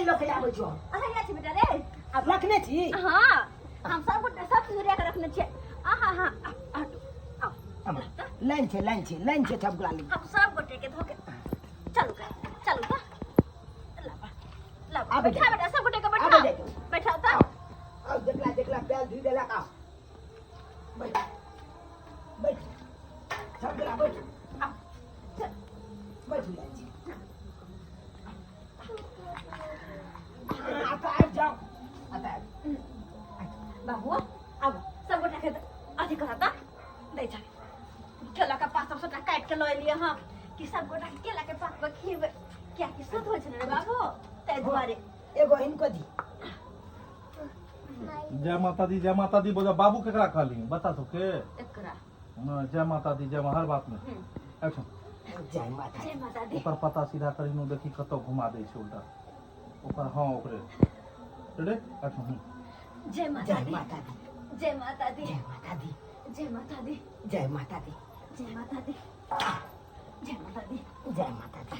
Line लऽ के आबै छौ। अरे छी बेटा रे। आब रखने छी। हाँ, हम सब गोटे सब चीज ओरिया के रखने छियै। आहा हा, हटू, आउ। लाइन छै, लाइन छै, लाइन छै, सब गोला। हम सब गोटे के धोके चलू का, चलू का, लाबा लाबा। आबै। बैठा बेटा, सब गोटे के बैठा। आबै जाइ। बैठा तऽ। आउ, देखला देखला पैर धुइ देलक। आउ, बैठ बैठ, सब गोला बैठ। आउ, चल। बैठ जाइ छी। आ तऽ आबि जाउ, आ तऽ आबि। बाबू, आब सब गोटा के अथी करत दै छै। केला के पात सब सबटा काटि के लऽ एलियै हँ कि सब गोटा के केला के पात पर खिएबै, कियाकि शुद्ध होइ छै ने रे बाबू, ताहि दुआरे। एगो हिनको दी। जय माता दी, जय माता दी। बोला बाबू, केकरा कहली? बच्चा सबके। एकरा। हाँ, जय माता दी, जय हर बात में। एक्शन। जय माता। जय माता दी। ओकर पता सीधा करी नु, देखी कतौ घुमा दै छै उल्टा ओकर। हाँ, ओकरे। Ready, action. जय माता जय दी। माता दी। जय माता दी। जय माता दी। जय माता दी। जय माता दी। जय माता दी। जय माता दी। जय माता दी।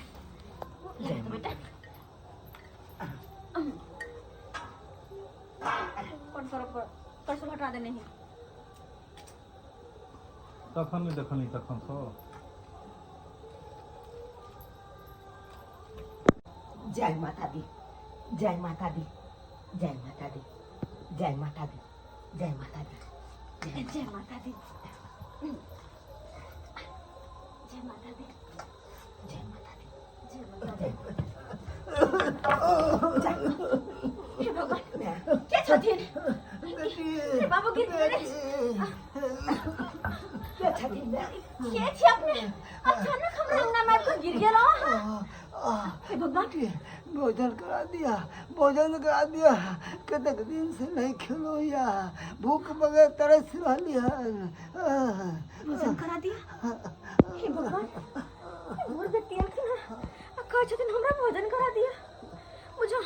जय बेटा, कौन सरो परसों हटा देने हैं। तखन नहि देखली तखन सँ। जय माता दी, जय माता दी, जय माता दी, जय माता दी, जय माता दी। जय माता दी, जय माता दी। जय माता दी। जय माता दी। हे भगवान, के छथिन? हे बाबू, गिर गेलै। के छथिन माय? के छी अपने? अचानक हमरा अंगना में आबि कऽ गिर गेल अहाँ। हे भगवान। भोजन करा दिया, भोजन करा दिया। कतेक दिन से नहीं खेलो या, भूख बगैर तरस रहली हन। भोजन करा दिया। हे भगवान, बूढ़ व्यक्ति एलखिन हँ आ कहै छथिन हमरा भोजन करा दिया। बुझो,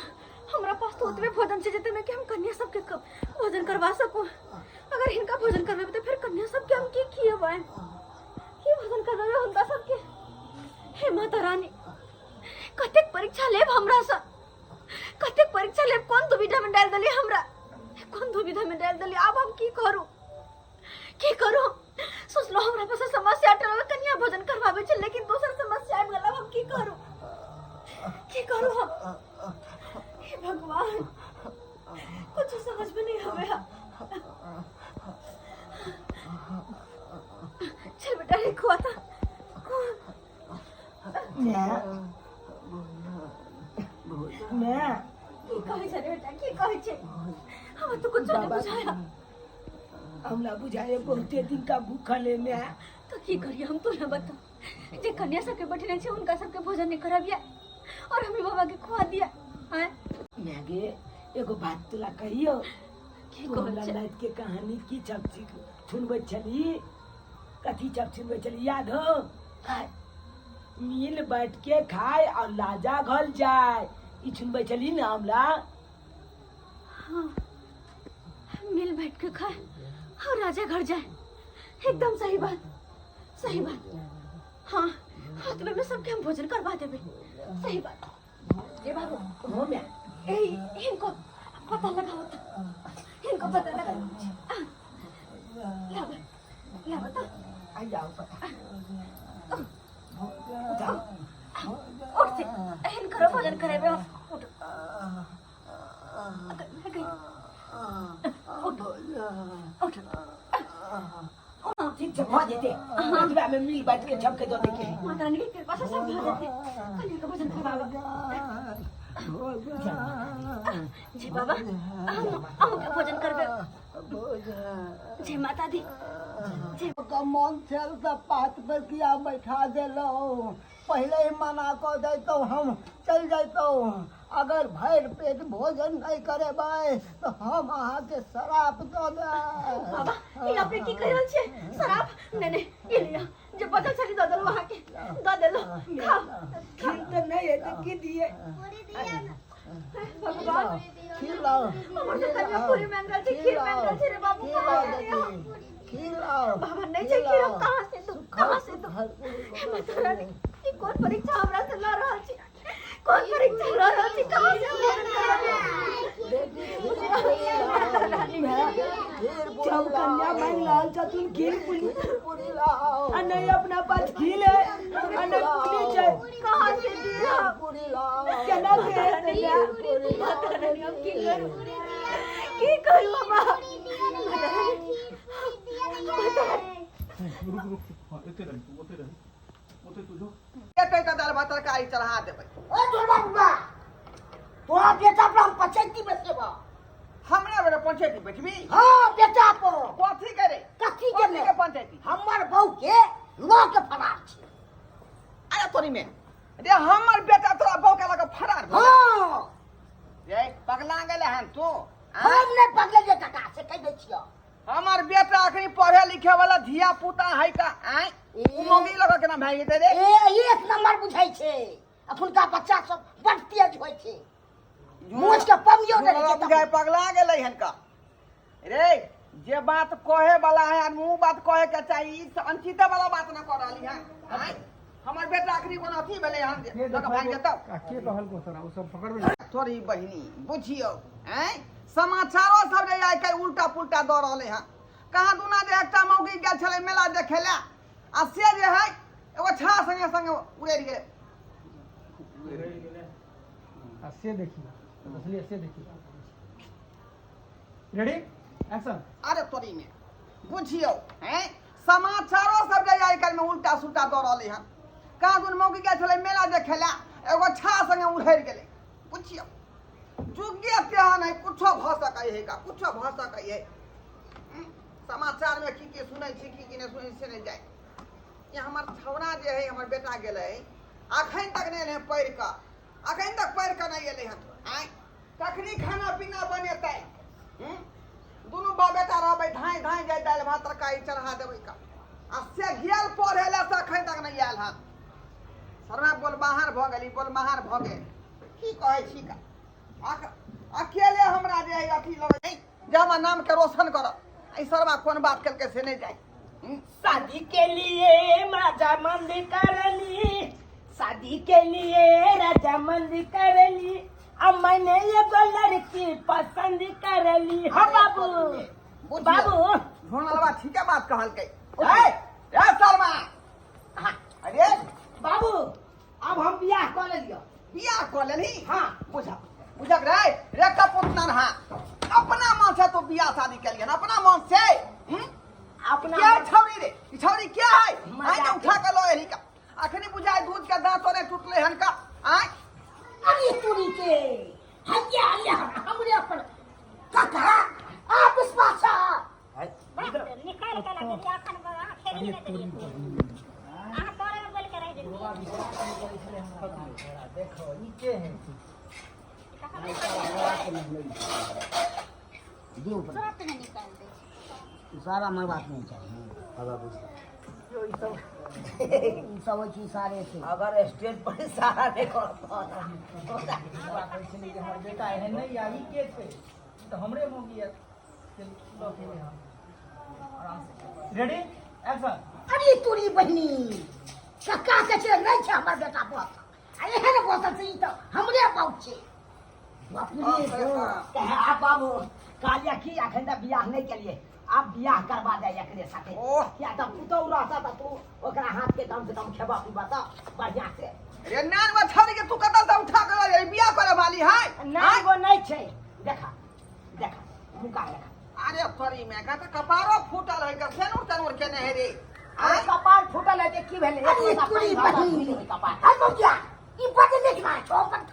हमरा पास तऽ ओतबे भोजन छै जते में कि हम कन्या सबके भोजन करवा सकू। अगर हिनका भोजन करबेबै तऽ फेर कन्या सबके हम की खिएबै, की भोजन करबेबै हुनका सबके? हे माता रानी, कतेक परीक्षा लेब हमरा सँ, कतेक परीक्षा लेब? कोन दुविधा में डालि देलियै हमरा, कोन दुविधा में डालि देलियै? आब हम की करू, की करू? सोचलो हमरा पास समस्या टरल, कन्या भोजन करवाबै छै, लेकिन दोसर समस्या आबि गेल। आब हम की करू, की करू हम? हे भगवान, कुछ समझ में नहीं आवे। चल बेटा रे, खुआ था। माय, माय। की कहै छै रे बेटा, की कहै छै? हमरा तो कुछ नहीं बुझाया। हमरा बुझाए बहुते दिन का भूखल है माय। तो की करिए हम, तो ना बता जे कन्या सबके बैठने छै उनका सबके भोजन नहीं कराबिया और हमें बाबा के खुआ दिया हैं? माय गे, एगो बात तोरा कहियो? की तू कहै हमरा छै? राति के कहानी की सब सुनबै छली, कथी सब सुनबै छली, याद हो? आय, मिल बैठ के खाय और लाजा घल जाय, ई सुनबै छली ने हमरा? हाँ, मिल बैठ के खाए और राजा घर जाए, एकदम सही बात, सही बात। हाँ, हाथ में सबके हम भोजन करवा देबे, सही बात। ये बाबू। हो माय। ए, इनको पता लगाओ तो, इनको पता लगाओ। लाओ लाओ तो। आ जाओ, पता उठ से इनको भोजन करेबे हम। उठ उठ उठ। ठीक छै, भऽ जेतै। एतबा में मिल बैठ के सबके दऽ दैके है। माता रानी के कृपा से सब भऽ जेतै। कन्या के भोजन करवाबऽ जी। बाबा, अहूँ के भोजन करबे। जय माता दी, जय। का मन छल तऽ पात पर किया बैठा देलहुँ? पहिले ही मना कऽ दैतहुँ, हम चलि जैतहुँ। अगर भरि पेट भोजन नहि करेबै तऽ हम अहाँके श्राप दऽ देब। बाबा, ई अपने की कहि रहल छियै? शराब? नहीं नहीं, ई लिअ, जे बचल छली दऽ देलहुँ अहाँके, दऽ देलहुँ, खाउ। खीर तऽ नहि है तऽ की दिए? भगवान। खीर लाओ। हमर तऽ कनिया पूरी मांगि रहल छै, खीर मांगि रहल छै रे बाबू। खीर कहाँ लाओ। से दिअ? बेटी, खीर लाओ। बाबा, नहि छै खीर, हम कहाँ से दू, कहाँ से दू? हे माता रानी, ई कोन परीक्षा हमरा से लऽ रहल छी? कोन परीक्षा लऽ रहल छी कहाँ से हम भोजन करा दिअ जब कन्या मांग रहल छथुन खीर पुली आ नहीं अपना पास खीर है आ नहीं पुली छै कहाँ से दिअ केना के हेतै माय? माता रानी हम की करू की करू बाबा माता रानी माता रानी रुक रुक हाँ एते रही तू ओते रही ओते तू जो एते तऽ दालि भात तरकारी चढ़ा देबै ओ दुर्गा बुआ तोरा बेटा पर हम पचैती बसेबा हमरा बेटा पंचायती बैठबी हाँ बेटा पर कथी करे कथी के कथी ने के पंचायती हमर बहू के लऽ के फरार छै अरे तोरी में रे हमर बेटा तोरा बहू के लऽ के फरार भऽ गेल। हाँ रे पगला गेले हन तू आँय? हम नहि पगलेलियै काका से कहि दै छियौ हमर बेटा अखनी पढ़े लिखे वाला धिया पुता है का आँय ए। उ मौगी लऽ के केना भागि जेतै रे ए एक नंबर बुझै छै अखुनका बच्चा सब बड तेज होइ छै मोछ के पमियो नहि रहै छै बुझाय पगला गेलै हन का रे जे बात कहे वाला है आदमी उ बात कहे के चाही ई तऽ अनचिते वाला बात न कर रहली है आँय हमर बेटा अखनी कोनो अथी भेलै हन जे लऽ के भागि जेतौ आ के कहलको तोरा ओ सब पकड़बे ने तोरी बहिनी बुझियौ आँय समाचारो सब जे आइ काल्हि उल्टा पुल्टा दऽ रहलै हँ कहाँ दुना जे एकटा मौगी गेल छलै मेला देखै लए आ से जे है एगो छा संगे संगे उड़ि गेलै आ से देखिए असली से देखिए रेडी एक्शन अरे तोरी में बुझियौ हैं समाचारो सब जे आइ काल्हि में उल्टा सुल्टा दऽ रहलै हँ कहाँ दुन मौगी गेल छलै मेला देखै लए एगो छा संगे उड़ि गेलै बुझियौ जुगे तेहन है कुछो भऽ सकै है का कुछो भऽ सकै है समाचार में की की सुनै छी की की नहि सुनै छी से नहि जाय ई हमर छौड़ा जे है हमर बेटा गेलै अखन तक नहि एलै पढ़ि कऽ अखन तक पढ़ि कऽ नहि एलै हन आँय कखनी खाना पीना बनेतै दुनू बाप बेटा रहबै धाँइ धाँइ जाय दालि भात तरकारी चढ़ा देबै का आ से गेल पढ़ै लए से अखन तक नहि आयल हन सरवा बोल बाहर भऽ गेली बोल बाहर भऽ गेल की कहै छी का अकेले हमरा जे है अथी लगै जे हमर नामके रोशन करत एहि सरवा कोन बात केलकै से नहि जाय शादी के लिए राजा मंद करली शादी के लिए राजा मंद करली अब मैंने एगो लड़की पसंद करली हो बाबू बाबू ढोलवा ठीके बात कहलकै ए ए शर्मा अरे बाबू अब हम बियाह कऽ लेलियो बियाह कऽ लेलही हाँ। बुझ बुझक रे रे कपूत नन्हा अपना मन से तू बियाह शादी केलियन अपना मन से हम्म? अपना क्या छौरी रे ई छौरी क्या है मजाक आइ के उठा के लो एली का अखनी बुझाय दूध के दांत ने टूटले हन का आइ अरे तुरी के हैया हैया हमरे अपन काका आप विश्वास निकाल के लगे अखन अहाँ खेली नहि देलियै अहाँ तोरे में बोल के रहि गेलियै देखो ई के है तुरंत नहि निकाल दै छै सारा मरबाक नहीं चाहिए ई सब होइ छै इशारे से अगर स्टेज पर सारा नहीं करत कहै छलै जे हमर बेटा एहन नहि आ ई के छै ई तऽ हमरे मौगी यऽ लऽ के एबै हम आराम से रेडी एक्शन अरे तोरी बहिनी कक्का के छै नहि छै हमर बेटा बस आ एहन बसल छै ई तऽ हमरे बाप छै बाप रे बाप। कहे आप बाबू कहलिए कि अखन तक बियाह नहीं केलिए आप बियाह करवा दे एकरे साथे ओह। किया तऽ पुतहु रहता तऽ तू ओकरा हाथ के कम से कम खेबा पीबा तऽ बढ़िया से रे नान गो छौरी के तू कतऽ से उठा के लऽ गेली बियाह करे वाली है नान गो नहीं छै देखा देखा मुका देखा अरे तोरी में का तऽ कपारो फूटल है का सेनुर तेनुर केने है रे अरे कपार फूटल है ते की भेलै अरे एक तोरी पैसा बहिनी कपार अरे मौगिया ई बड नीक ना छौ अपन